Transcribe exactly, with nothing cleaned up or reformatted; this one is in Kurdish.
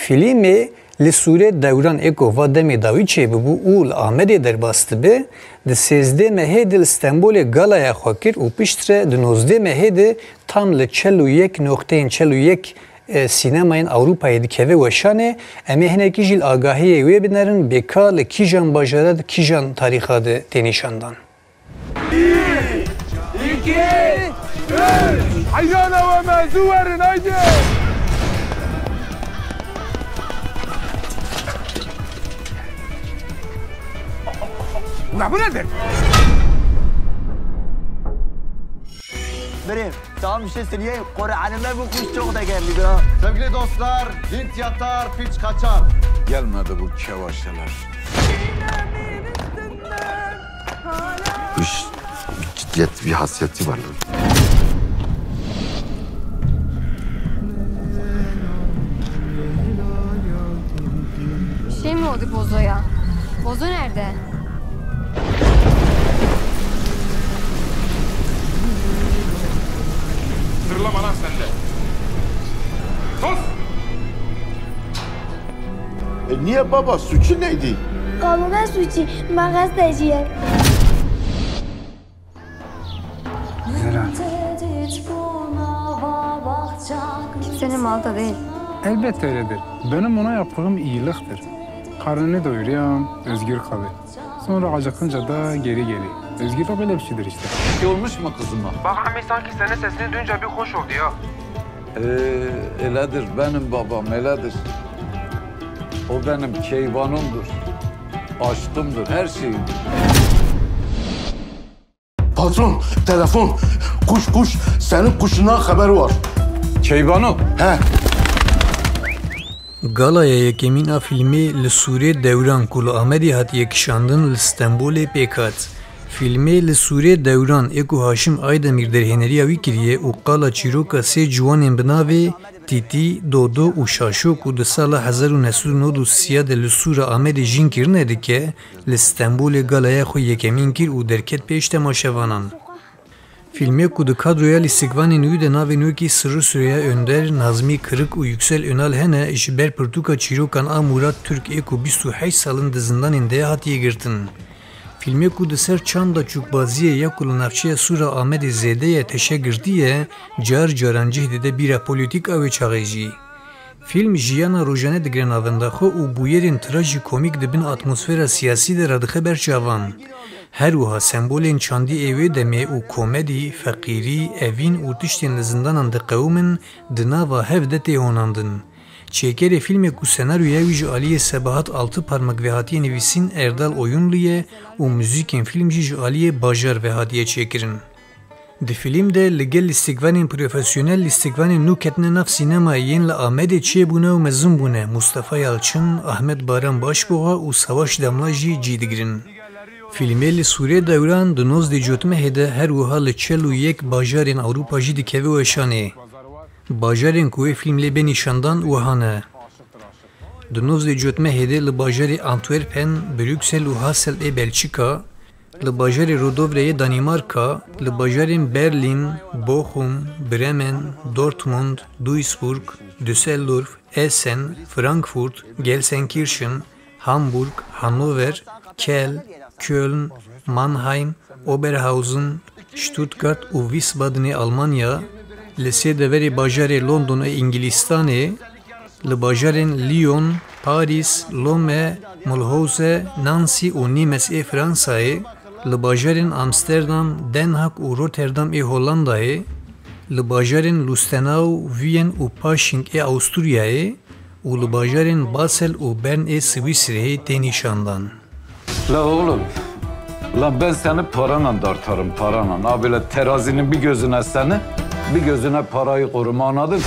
Fîlmê Li Sûrê Dewran ê ku va demê dawî çêbibû û li Amedê derbas dibe, di sêzdeh mehê de li Stenbolê galaya xwe kir û piştre di nozdeh mehê de tam li çel û yek noqteyên çel û yek, e, sînemayên Ewropayê dikeve weşanê. Em ê hinekî jî li agahiyê wê binerin, bê ka li kîjan bajara di kîjan tarîxa de tê nîşandan. Heyran ew me, zû werin, haydi! Ula bu nedir? Birim, tam işte seniye Kur'an'ıma bu kuş çok da geldi ha. Sevgili dostlar, Hint yatar, piç kaçar. Gelmedi bu kevaşeler. Bir ciddiyet, bir hasiyeti var. Bir şey mi oldu Bozo'ya? Bozo nerede? Zırlama lan sen de. Sus! E, niye baba, suçu neydi? Kalına suçu, mağaz teciye. Zira. Kimsenin malı da değil. Elbette öyledir. Benim ona yaptığım iyiliktir. Karnını doyuruyorum, özgür kalıyor. Sonra acıkınca da geri geliyor. Özgürlük böyle bir şeydir işte. Olmuş mu kızıma? Bak, Ahmet, sanki senin sesini duyunca bir hoş oldu ya. Ee, öyledir, benim babam öyledir. O benim keyvanımdır, aşkımdır, her şeyimdir. Patron, telefon. Kuş, kuş. Senin kuşundan haber var. Keybano. He. Galaya yekemîn a fîlmê Li Sûrê Dewran ku li Amedê hatiye kişandin, li Stenbolê pêk hat. Fîlmê Li Sûrê Dewran ê ku Haşim Aydemîr derhêneriya wî kiriye û qala çîroka sê ciwanên bi navê Tîtî, Dodo û Şaşo ku di sala hezar û neh sed û nod û sê de li Sûra Amedê jîn kirine dike, li Stenbolê galaya xwe yekemîn kir û derket pêş temaşevanan. Fîlmê ku di kadroya lîstikvanên wî de navên wekî Sırrı Süreyya Önder, Nazmi Kırık û Yüksel Önal hene, ji ber pirtûka çîrokan a Murat Türk ê ku bîst û heşt sal in di zindanên de ye hatiye girtin. Fîlmê ku di ser çanda çûkbaziyê ya ku li navçeya Sûra Amedê zêde ye teşe girtiye, car caran cih dide bîra polîtîk a wê çaxê jî. Fîlm jiyana rojane digire navenda xwe û bûyerên trajîkomîk di bin atmosfera siyasî de radixe ber çavan. Her wiha sembolên çandî ê wê demê û komedî, feqîrî, evîn û tiştên li zindanan diqewimin di nava hev de tê honandin. Çêkerê fîlmê ku senaryoya wî ji aliyê Sebahat Altıparmak ve hatiye nivîsîn Erdal Oyunlu ye û muzîkên fîlm jî ji aliyê Bajar ve hatiye çêkirin. Di fîlm de li gel lîstikvanên profesyonel lîstikvanên nû ketine nav sînemayê yên li Amedê çêbûne û mezin bûne, Mustafa Yalçın, Ahmet Baran Başboğa û Savaş Damla jî cî digirin. Fîlmê Li Sûrê Dewran di nozdê Cotmehê de her wiha li çel û yek bajarên Ewropa jî dikeve weşanê. Bajarên ku wê fîlm lê bê nîşandan wiha ne. Di nozdê Cotmehê de li bajarê Antwerpen, Brüksel û Hasselt ê Belçika, li bajarê Rodovre yê Danîmarka, li bajarên Berlîn, Bochum, Bremen, Dortmund, Duisburg, Düsseldorf, Essen, Frankfurt, Gelsenkirchen, Hamburg, Hannover, Köln, Köln, Mannheim, Oberhausen, Stuttgart û Wiesbadenê Almanya, li sê deverê bajarê London ê Îngilîstanê, li bajarên Lyon, Paris, Lomme, Mulhouse, Nancy û Nimes ê Fransayê, li bajarên Amsterdam, Den Haag û Rotterdam ê Hollandayê, li bajarên Lustenau, Wien û Pasching ê Awisturyayê û li bajarên Basel û Bern ê Swîsreyê tê nîşandan. La oğlum, la ben seni parayla dartarım, parayla. Ha böyle terazinin bir gözüne seni, bir gözüne parayı korum, anladın?